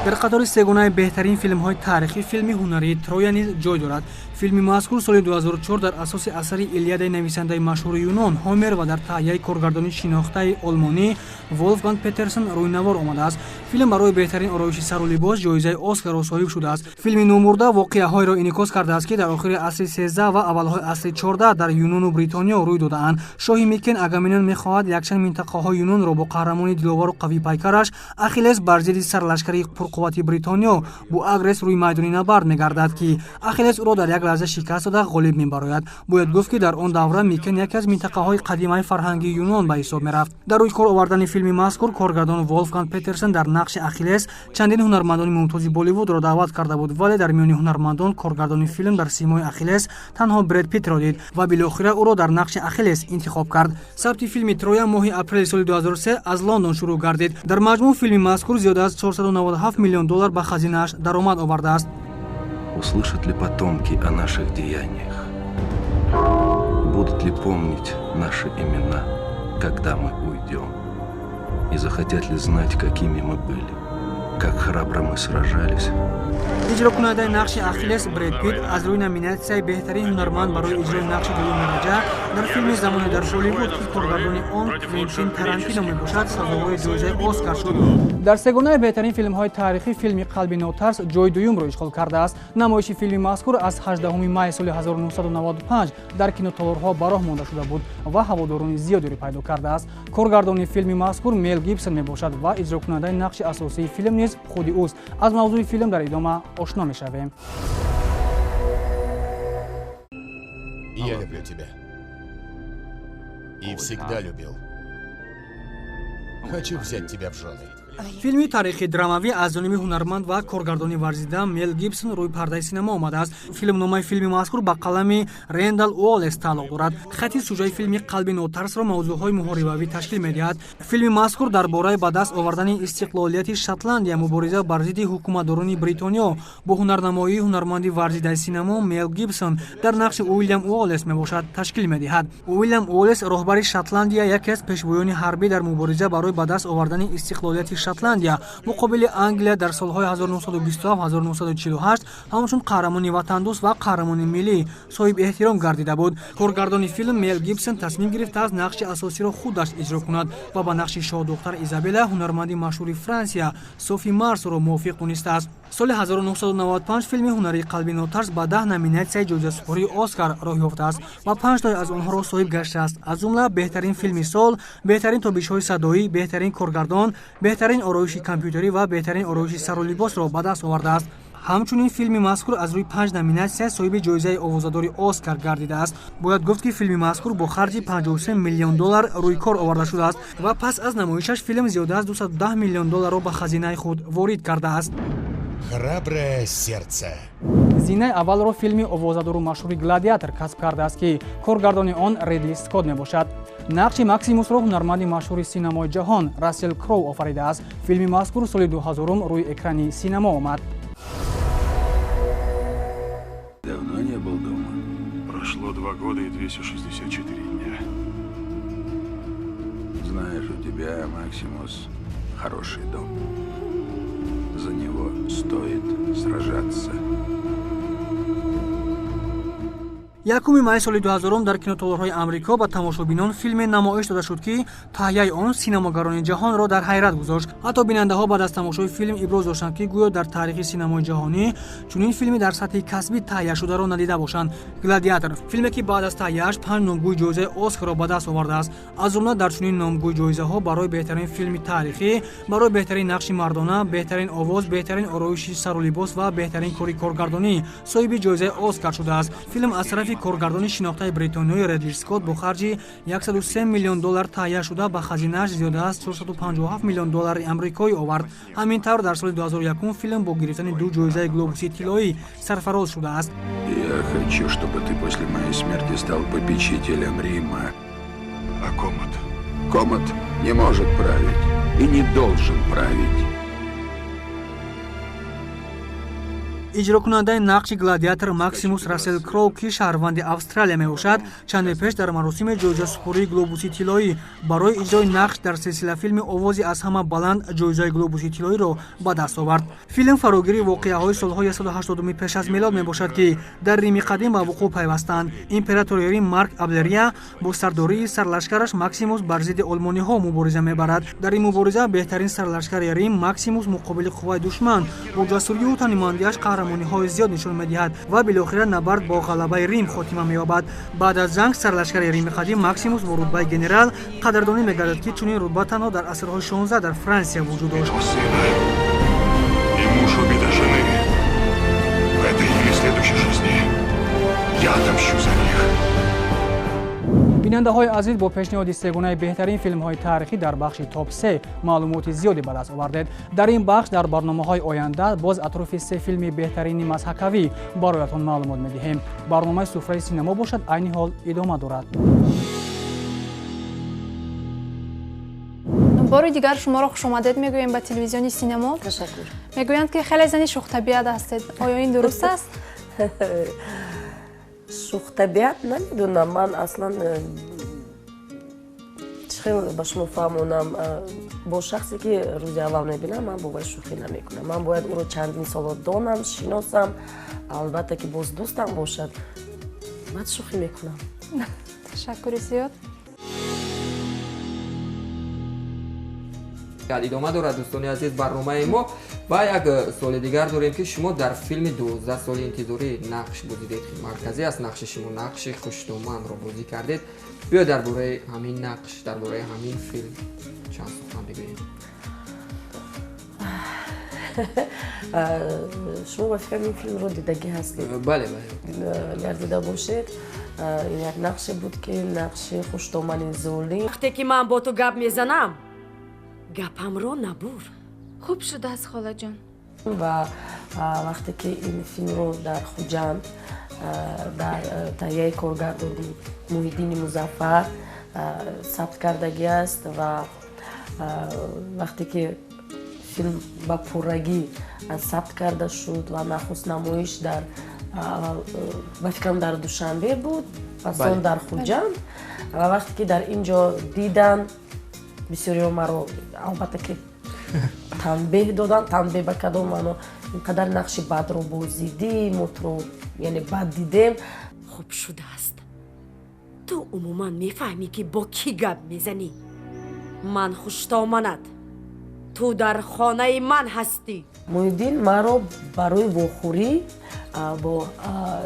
Дар қатори сегонаи беҳтарин филмҳои таърихӣ филми ҳунарии Троя низ ҷой дорад. Филми мазкур соли 2004 дар асоси асари Илиадаи нависандаи машҳури юнон Ҳомер ва дар таҳияи коргардони шинохтаи олмонӣ Волфганг Петерсон рӯйнавор омадааст. Филм барои беҳтарин ороиши сару либос ҷоизаи Оскарро соҳиб шудааст. Филми номбурда воқеаҳоеро инъикос кардааст, ки дар охири асри 13 ва аввалҳои асри 14 дар Юнону Бритониё рӯй додаанд. Шоҳи Микен Агамемнон мехоҳад якчанд минтақаҳои Юнонро бо қаҳрамони диловару қавипайкараш Ахиллес бар зидди сарлашкари пурқуввати Бритониё Буагрес рӯи майдони набард мегардад, ки Ахиллес ӯро дар як лаҳза шикаст дода ғолиб мебарояд. Бояд гуфт, ки дар он давра Микен яке аз минтақаҳои қадимаи фарҳангии Юнон ба ҳисоб мерафт. Дар рӯи кор овардани филми мазкур коргардон Волфганг Петерсон дар нақши Ахиллес чандин ҳунармандони мумтози Болливудро даъват карда буд, вале дар миёни ҳунармандон коргардони филм дар симои Ахиллес танҳо Бред Питтро дид ва билохира ӯро дар нақши Ахиллес интихоб кард. Сабти филми Троя моҳи апрели соли 2003 аз Лондон шурӯъ гардид. Дар маҷмӯъ филми мазкур зиёда аз 497 миллион доллар ба хазинааш даромад овардааст. Услышат ли потомки о наших деяниях? Будут ли помнить наши имена, когда мы уйдем? И захотят ли знать, какими мы были, как храбро мы сражались? Иҷрокунандаи нақши Ахиллес Бред Питт аз рӯи номинатсияи беҳтарин ҳунарманд барои иҷрои нақши дуюм дараҷа дар филми замоне дар Голливуд, ки коргардони он Квентин Тарантино мебошад, сазовори ҷоизаи Оскар шуд. Дар сегонаи беҳтарин филмҳои таърихӣ филми Қалби нотарс ҷои дуюмро ишғол кардааст. Намоиши филми мазкур аз 18 май соли 1995 дар кинотолорҳо ба роҳ монда шуда буд ва ҳаводорони зиёдеро пайдо кардааст. Коргардони филми мазкур Мел Гибсон мебошад ва иҷрокунандаи нақши асосии филм низ худи ӯст. Аз мавзӯи филм дар идома ошно мешавем. Я люблю тебя. И всегда любил. Хочу взять тебя в жены. Филми таърихи драмавӣ аз ҷониби ҳунарманд ва коргардони варзида Мел Гибсон рӯи пардаи синема омадааст. Филмномаи филми мазкур ба қалами Рендал Уоллес тааллуқ дорад. Хати сужаи филми Қалби нотарсро мавзӯъҳои муҳорибавӣ ташкил медиҳад. Филми мазкур дар бораи ба даст овардани истиқлолияти Шотландия, мубориза бар зидди ҳукуматдорони Бритониё бо ҳунарнамоии ҳунарманди варзидаи синемо Мел Гибсон дар нақши Уилям Уоллес мебошад, ташкил медиҳад. Уилям Уоллес, роҳбари Шотландия, яке аз пешвоёни ҳарбӣ дар мубориза барои ба даст овардани истиқлолияти Шотландия муқобили Англия дар солҳои 1927-1948 ҳамчун қаҳрамони ватандӯст ва қаҳрамони миллӣ соҳиб эҳтиром гардида буд. Коргардони филм Мел Гибсон тасмим гирифтааст нақши асосиро худаш иҷро кунад ва ба нақши шоҳдухтар Изабелла ҳунарманди машҳури Франсия Софи Марсоро мувофиқ донистааст. Соли 1995 филми ҳунарии Қалби нотарс ба 10 номинатсияи ҷоизасупории Оскар роҳ ёфтааст ва 5 тои аз онҳоро соҳиб гаштааст, аз ҷумла беҳтарин филми сол, беҳтарин тобишҳои садоӣ, беҳтарин коргардон, беҳтарин ороиши компютерӣ ва беҳтарин ороиши сару либосро ба даст овардааст. Ҳамчунин филми мазкур аз рӯи панҷ номинатсия соҳиби ҷоизаи овозадори Оскар гардидааст. Бояд гуфт, ки филми мазкур бо харҷи 53 миллион доллар рӯи кор оварда шудааст ва пас аз намоишаш филм зиёда аз 210 миллион долларро ба хазинаи худ ворид кардааст. Храброе сердце. Зинаи аввалро филми овозадору машҳури Гладиатор касб кардааст, ки коргардони он Ридли Скотт мебошад. Нақши Максимусро ҳунарманди машҳури синамои ҷаҳон Рассел Кроу офаридааст. Филми мазкур соли 2000 рӯи экрани синамо омад. Давно не был дома. Прошло 2 года и 264 дня. Знаешь, у тебя, Максимус, хороший дом. За него стоит сражаться. 1 май соли 2000 дар кинотолорҳои Амрико ба тамошобинон филме намоиш дода шуд, ки таҳияи он синамогарони ҷаҳонро дар ҳайрат гузошт. Ҳатто бинандаҳо баъд аз тамошои филм иброз доштанд, ки гӯё дар таърихи синамои ҷаҳонӣ чунин филми дар сатҳи касбӣ таҳияшударо надида бошанд. Гладиатор филме, ки баъд аз таҳияаш панҷ номгӯи ҷоизаи Оскарро ба даст овардааст. Аз ҷумла дар чунин номгӯи ҷоизаҳо барои беҳтарин филми таърихӣ, барои беҳтарин нақши мардона, беҳтарин овоз, беҳтарин ороиши сару либос ва беҳтарин кори коргардонӣ соҳиби ҷоизаи Оскар шудааст. Филм аз тарафи коргардони шинохтаи бритониёи Редли Скотт бо харҷи 103 миллион доллар таҳия шуда, ба хазинааш зиёда аз 457 миллион доллари амрикоӣ овард. Ҳамин тавр, дар соли 2001 филм бо гирифтани ду ҷоизаи Глобуси тиллоӣ сарфароз шудааст. Я хочу, чтобы ты после моей смерти стал попечителем Рима. А Коммод? Коммод не может править и не должен править. Иҷрокунандаи нақши гладиатор Максимус Рассел Кроу, ки шаҳрванди Австралия мебошад, чанде пеш дар маросими ҷоизасупории Глобуси тиллоӣ барои иҷрои нақш дар силсилафилми «Овози аз ҳама баланд» ҷоизаи Глобуси тиллоиро ба даст овард. Филм фарогири воқеаҳои солҳои 180 пеш аз мелод мебошад, ки дар Рими қадим ба вуқӯъ пайвастанд. Императори Рим Марк Аврелия бо сардории сарлашкараш Максимус бар зидди олмониҳо мубориза мебарад. Дар ин мубориза беҳтарин сарлашкари Рим Максимус муқобили қувваи душман бо ҷасурию танимандиаш қаҳрамониҳои зиёд нишон медиҳад ва билохира набард бо ғалабаи Рим хотима меёбад. Баъд аз ҷанг сарлашкари Рими қадим Максимус бо рутбаи генерал қадрдонӣ мегардад, ки чунин рутба танҳо дар асрҳои 16 дар Франсия вуҷуд дошт. И муж убита жены. В этой или следующей жизни я отомщу за них. Бинандаҳои азиз, бо пешниҳоди сегонаи беҳтарин филмҳои таърихӣ дар бахши топ 3 маълумоти зиёде ба даст овардед. Дар ин бахш дар барномаҳои оянда боз атрофи се филми беҳтарини мазҳакавӣ бароятон маълумот медиҳем. Барномаи суфраи синемо бошад, айни ҳол идома дорад. Бори дигар шуморо хушомадед мегӯем ба телевизиони Синемо. Ташаккур. Мегӯянд, ки хеле зани шӯхтабиат ҳастед. Оё ин дуруст аст? Шӯхтабиат намедонам, ман аслан чӣ хел ба шумо фаҳмонам, бо шахсе ки рӯзи аввал мебинам, ман бо вай шӯхӣ намекунам. Ман бояд ӯро чандин соло донам, шиносам, албатта ки боз дӯстам бошад, баъд шӯхӣ мекунам. Ташаккури зиёд. Идома дорад, дӯстони азиз, барномаи мо ва як суоли дигар дорем, ки шумо дар филми 12 соли интизорӣ нақш бозидед. Марказӣ аст нақши шумо, нақши хуштоманро бозӣ кардед. Биё дар бораи ҳамин нақш, дар бораи ҳамин филм чанд сухан бигӯед. Шумо ба фикрам ин филмро дидагӣ ҳастед? Бале, бале. Агар дида бошед, ин як нақше буд, ки нақши хуштомани золим. Вақте ки ман бо ту гап мезанам, гапамро набур. Хуб шудааст, холаҷон. Ва вақте ки ин филмро дар Хуҷанд дар таҳияи коргардони Муҳиддини Музаффар сабт кардагӣ аст ва вақте ки филм ба пуррагӣ сабт карда шуд ва нахуст намоиш дар ба фикрам дар Душанбе буд, пас он дар Хуҷанд, ва вақте ки дар ин ҷо диданд, бисёриҳо маро албатта ки танбеҳ доданд. Танбеҳ ба кадом маъно? Ин қадар нақши бадро бозидӣ, мо туро яъне бад дидем. Хуб шудааст. Ту умуман мефаҳмӣ, ки бо кӣ гап мезанӣ? Ман хуштоманат. Ту дар хонаи ман ҳастӣ. Муҳиддин маро барои вохӯрӣ бо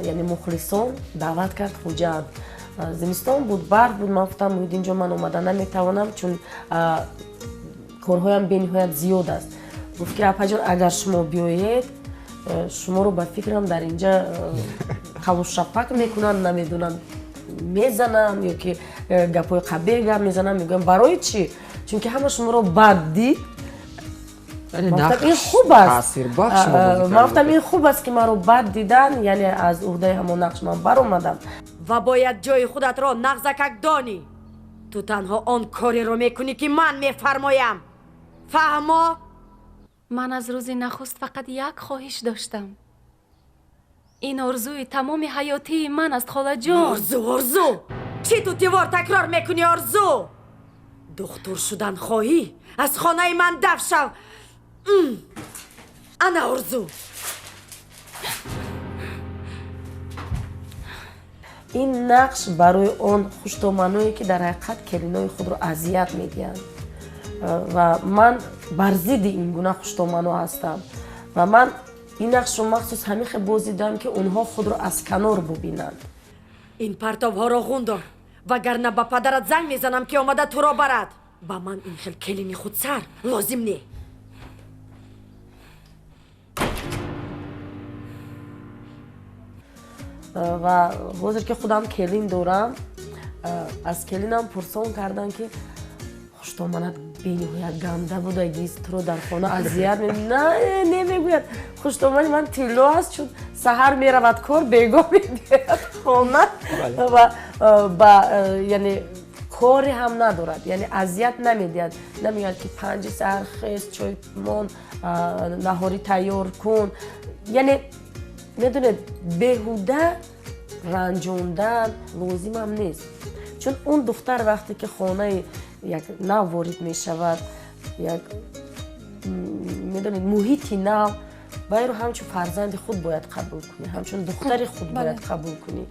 яъне мухлисон даъват кард Хуҷанд. Зимистон буд, барф буд. Ман гуфтам, Муҳиддин ҷон, ман омада наметавонам, чун корҳоям бениҳоят зиёд аст. Гуфт ки апаҷон, агар шумо биёед, шуморо ба фикрам дар инҷа қалушапак мекунанд, намедонам, мезанам ё ки гапҳои қабеҳ гап мезанам. Мегӯям, барои чӣ? Чунки ҳама шуморо бад дид. Ин хуб аст. Ман гуфтам, ин хуб аст, ки маро бад дидан, яъне аз уҳдаи ҳамон нақш ман баромадам. Ва бояд ҷои худатро нағзакак донӣ. Ту танҳо он кореро мекунӣ, ки ман мефармоям. Фаҳмо? Ман аз рӯзи нахуст фақат як хоҳиш доштам. Ин орзуи тамоми ҳаётии ман аст, холаҷон. Орзу, орзу! Чӣ ту тивор такрор мекунӣ орзу? Духтур шудан хоҳӣ? Аз хонаи ман даф шав. Ана орзу. Ин нақш барои он хуштоманое, ки дар ҳақиқат келинои худро азият медиҳанд, ва ман бар зидди ин гуна хуштомано ҳастам ва ман ин нақшро махсус ҳамин хел бозидам, ки онҳо худро аз канор бубинанд. Ин партовҳоро ғун дор, вагарна ба падарат занг мезанам, ки омада туро барад. Ба ман ин хел келини худсар лозим не. Ва ҳозир ки худам келин дорам, аз келинам пурсон кардам, ки хуштоманат бениҳоят ганда будагист, туро дар хона азият. На, не, мегӯяд, хуштомани ман тилло аст, чун саҳар меравад кор, бегоҳ мебиёяд хона ва ба яъне коре ҳам надорад, яъне азият намедиҳад, намегӯяд ки 5 саҳар хез, чой мон, наҳорӣ тайёр кун, яъне Медонед, беҳуда ранҷондан лозимам нест, чун он духтар вақте ки хонаи як нав ворид мешавад, як медонед, муҳити нав, вайро ҳамчун фарзанди худ бояд қабул кунӣ, ҳамчун духтари худ бояд қабул кунӣ.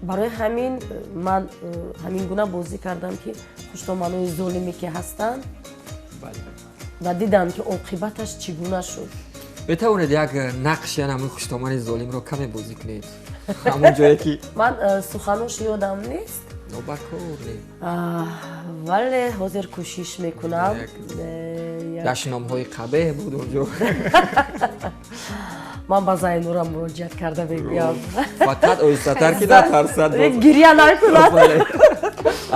Барои ҳамин ман ҳамин гуна бозӣ кардам, ки хуштоманои золиме ки ҳастанд, ва дидам, ки оқибаташ чӣ гуна шуд. Метавонед як нақши ҳамин хуштомани золимро каме бозӣ кунед, ҳамон ҷое ки Ман суханош ёдам нест, вале ҳозир кӯшиш мекунам. Дашномҳои қабеҳ буд онҷо. Ман ба Зайнура муроҷиат карда мегӯям. Фақат оҳистатар, ки натарсад. Гиря накунад.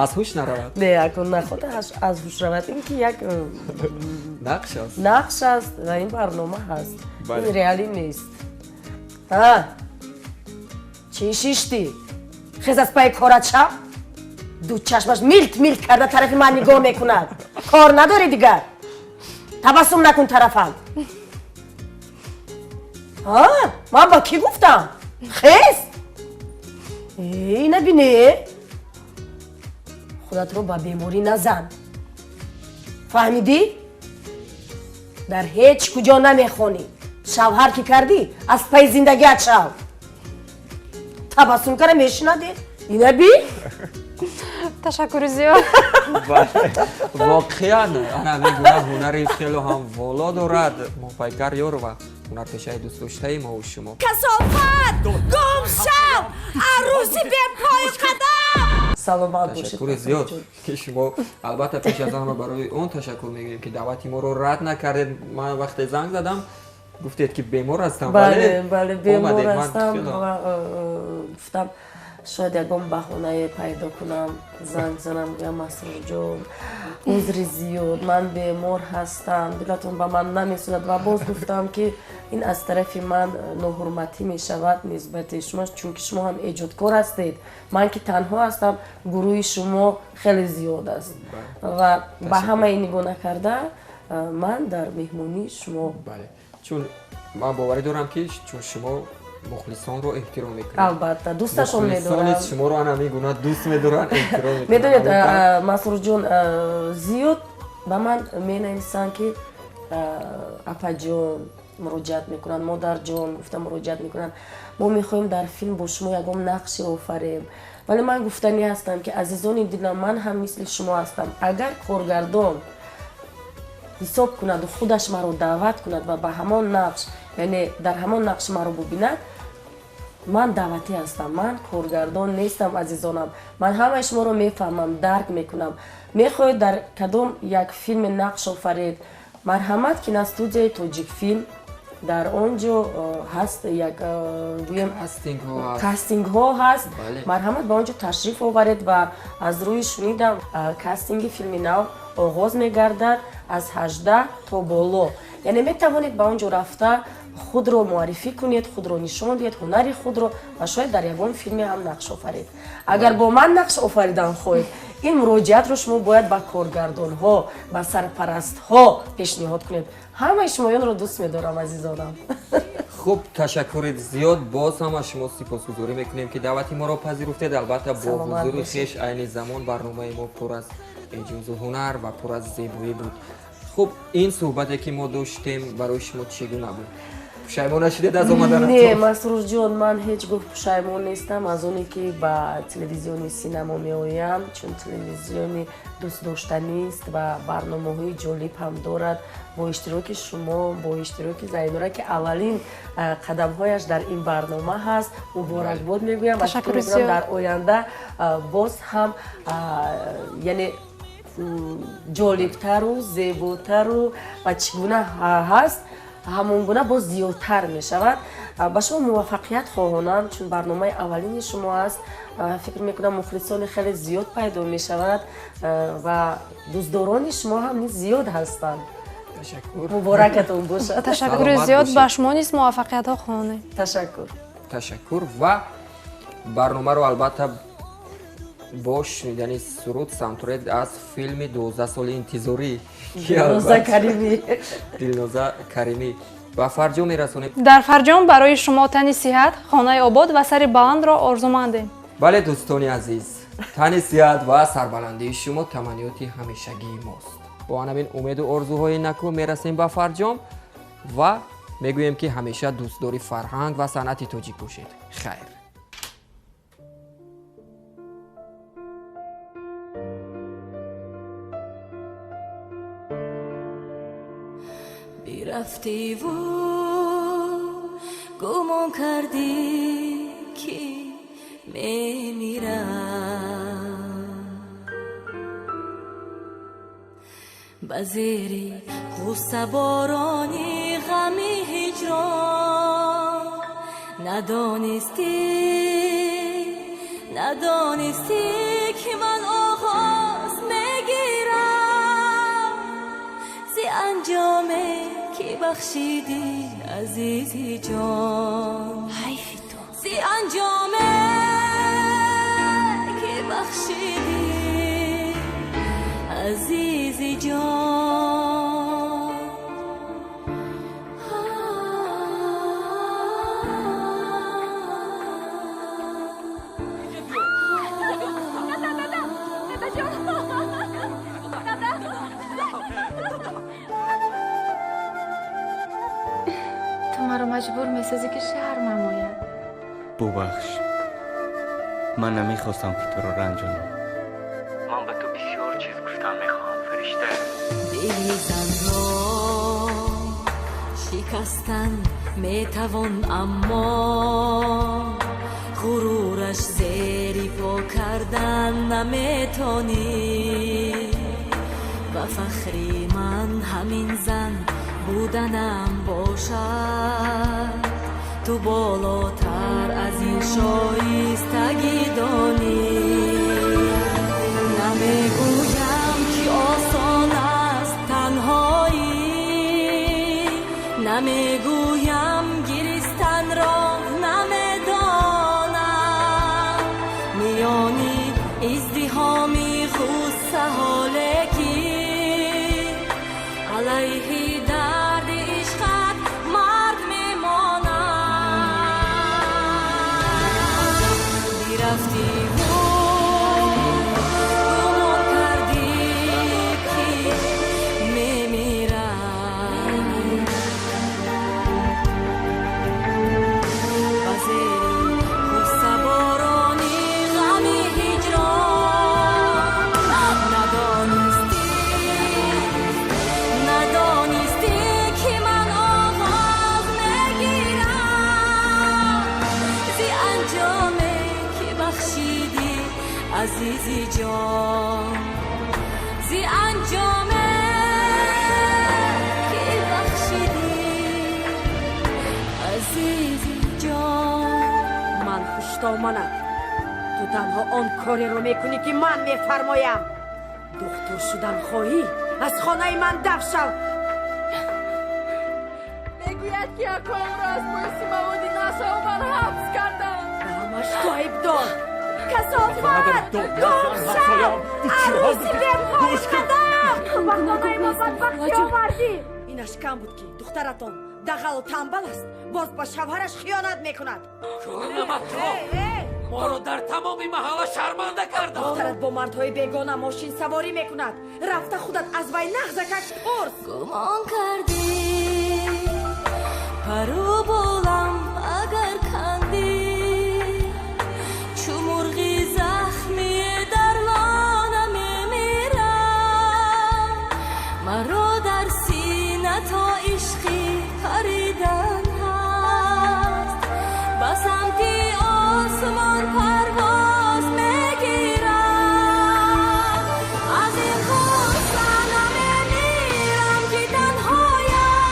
Аз ҳуш наравад. Не, акун наход аз ҳуш равад. Ин ки як нақш аст. Нақш аст ва ин барнома ҳаст, ин реалӣ нест. Чӣ шиштӣ? Хез, аз пайи корат шав. Ду чашмаш милт милт карда тарафи ман нигоҳ мекунад. Кор надорӣ дигар? Табассум накун тарафам. Ман ба кӣ гуфтам? Хез, ина бине, худатро ба беморӣ назан, фаҳмидӣ? Дар ҳеҷ куҷо намехонӣ. Шавҳар ки кардӣ, аз пайи зиндагиат шав. Табассум кара мешинаде, ина би. Ташаккури зиёд. Воқеан, ана мегӯям, ҳунари хело ҳам воло дорад Моҳпайкар Ёрова, ҳунарпешаи дӯстдоштаи мову шумо. Касофат, гум шав, арӯси бепою қадам. Саломат бошед. Ташаккури зиёд, ки шумо, албатта, пеш аз ҳама барои он ташаккур мегӯем, ки даъвати моро рад накардед. Ман вақте занг задам, гуфтед, ки бемор ҳастам. Бале, бале, бемор ҳастам ва гуфтам, шояд ягон баҳонае пайдо кунам, занг занам, гӯям: «Масрурҷон, узри зиёд, ман бемор ҳастам, дилатон ба ман намесӯзад». Ва боз гуфтам, ки ин аз тарафи ман ноҳурматӣ мешавад нисбати шумо, чунки шумо ҳам эҷодкор ҳастед. Ман ки танҳо ҳастам, гурӯҳи шумо хеле зиёд аст. Ва ба ҳамаи нигоҳ накарда, ман дар меҳмонии шумо. Чун ман боварӣ дорам, ки чун шумо мухлисонро эҳтиром мекунед. Албатта, дӯсташон медорам. Шуморо ана мегуна дӯст медоранд, эҳтиром мекунанд. Медонед, Масрурҷон, зиёд ба ман менависанд, ки апаҷон, муроҷиат мекунанд, модарҷон гуфта муроҷиат мекунанд, мо мехоҳем дар филм бо шумо ягон нақше офарем. Вале ман гуфтанӣ ҳастам, ки азизони дилам, ман ҳам мисли шумо ҳастам. Агар коргардон ҳисоб кунаду худаш маро даъват кунад ва ба ҳамон нақш, яъне дар ҳамон нақш маро бубинад, ман даъватӣ ҳастам. Ман коргардон нестам, азизонам. Ман ҳамаи шуморо мефаҳмам, дарк мекунам. Мехоҳед дар кадом як филме нақш офаред, марҳамат, киностудияи Тоҷикфилм, дар он ҷо ҳаст як гӯем кастингҳо ҳаст. Марҳамат, ба он ҷо ташриф оваред. Ва аз рӯи шунидам, кастинги филми нав оғоз мегардад аз 18 то боло, яъне метавонед ба он ҷо рафта худро муаррифӣ кунед, худро нишон диҳед, ҳунари худро, ва шояд дар ягон филме ҳам нақш офаред. Агар бо ман нақш офаридан хоҳед, ин муроҷиатро шумо бояд ба коргардонҳо, ба сарпарастҳо пешниҳод кунед. Ҳамаи шумоёнро дӯст медорам, азизонам. Хуб, ташаккури зиёд. Боз ҳам аз шумо сипосгузорӣ мекунем, ки даъвати моро пазируфтед. Албатта, бо ҳузури хеш айни замон барномаи мо пур аз эҷозу ҳунар ва пур аз зебоӣ буд. Хуб, ин суҳбате, ки мо доштем, барои шумо чӣ гуна буд? Пушаймон нашудед аз омаданатон? Не, Масрурҷон, ман ҳеҷ гоҳ пушаймон нестам аз оне, ки ба телевизиони синамо меоям, чун телевизиони дӯстдоштанист ва барномаҳои ҷолиб ҳам дорад, бо иштироки шумо, бо иштироки Зайнура, ки аввалин қадамҳояш дар ин барнома ҳаст. Муборакбод мегӯям ва фикр мекунам, дар оянда боз ҳам, яъне, ҷолибтару зеботару ва чӣ гуна ҳаст, ҳамон гуна боз зиёдтар мешавад. Ба шумо муваффақият хоҳонам, чун барномаи аввалини шумо аст. Фикр мекунам, мухлисони хеле зиёд пайдо мешавад ва дӯстдорони шумо ҳам низ зиёд ҳастанд. Ташаккур. Муборакатон бошад. Ташаккури зиёд, ба шумо низ муваффақиятҳо хоҳонем. Ташаккур. Ташаккур. Ва барномаро, албатта, бо шунидани суруд саундтрек аз филми «12 соли интизорӣ». Дилноза Каримӣ. Дилноза Каримӣ. Ба фарҷом мерасонем. Дар фарҷом барои шумо тани сиҳат, хонаи обод ва сари баландро орзумандем. Бале, дӯстони азиз, тани сиҳат ва сарбаландии шумо таманниёти ҳамешагии мост. Бо ҳамин умеду орзуҳои накӯ мерасем ба фарҷом ва мегӯем, ки ҳамеша дӯстдори фарҳанг ва санъати тоҷик бошед. Хайр. Бирафтиву гумон кардӣ, ки мемирам, ба зери ғуссаборони ғами ҳиҷрон. Надонистӣ, надонистӣ, ки ман оғоз мегирам зи анҷоме, ки бахшидӣ, азизи ҷон. Ҳайфи ту. Зи анҷоме, ки бахшидӣ, азизи ҷон. Ту маро маҷбур месозӣ, ки шармам ояд. Бубахш, ман намехостам, ки туро ранҷонам. Ман ба ту бисёр чиз гуфтан мехоҳам, фаришта. Дили занро шикастан метавон, аммо ғурураш зери по кардан наметонӣ. Ба фахри ман ҳамин зан буданам бошад, ту болотар аз ин шоистагӣ донӣ. Намегӯям, ки осон аст танҳоӣ, намегӯям, гиристанро намедонам. Миёни издиҳоми ғуссаҳо, лекин алайҳи дарди ишқат мард мемонам. Бирафтиву гумон кардӣ, ки мемирам, ба зери ғуссаборони ғами ҳиҷрон. Надонистӣ, надонистӣ, ки ман оғоз мегирам зи анҷоме, ки бахшидӣ, азизи ҷон, зи анҷоме, ки бахшидӣ, азизи ҷон. Ман хуштоманат. Ту танҳо он кореро мекунӣ, ки ман мефармоям. Духтур шудан хоҳӣ, аз хонаи ман даф шав. Мегӯяд, ки акоамро аз боиси маводи нашъаовар ҳабс карданд. Ба ҳамаш ту айбдор. Касофат, гумшав, арӯси бепои қадам, ба хонаи мо бадбахтӣ овардӣ. Инаш кам буд, ки духтаратон дағалу тамбал аст, боз ба шавҳараш хиёнат мекунад. Кӯрнамакро моро дар тамоми маҳалла шарманда карданд. Духтарат бо мардҳои бегона мошинсаворӣ мекунад. Рафта худат аз вай нағзакак пурс. Гумон кардӣ, пару болам агар кандӣ, чу мурғи захмӣ дар лона мемирам. Маро дар сина то ишқи паридан ҳаст, ба самти осмон парвоз мегирам. Аз ин ғусса намемирам, ки танҳоям,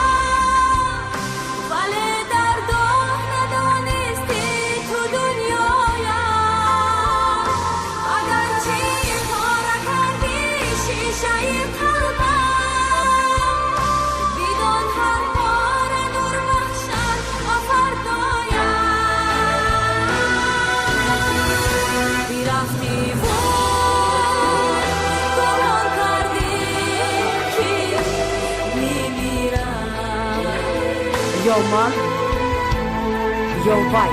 вале дардо надонисти ту дунёям. Агарчи пора кардӣ шишаи қалбам, бидон, ҳар пора нур бахшад ба фардоям. Ё ман, ё вай.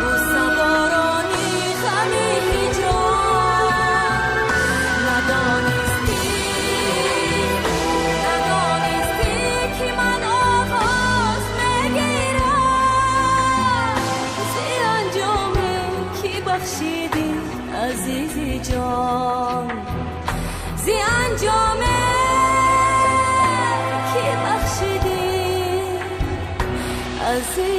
Бусаборони ғами ҳиҷрон, надонистӣ, надонистӣ, ки ман оғоз мегирам зи анҷоме, ки бахшидӣ, азизи ҷон, зи анҷоме, ки бахшидӣ, азизи.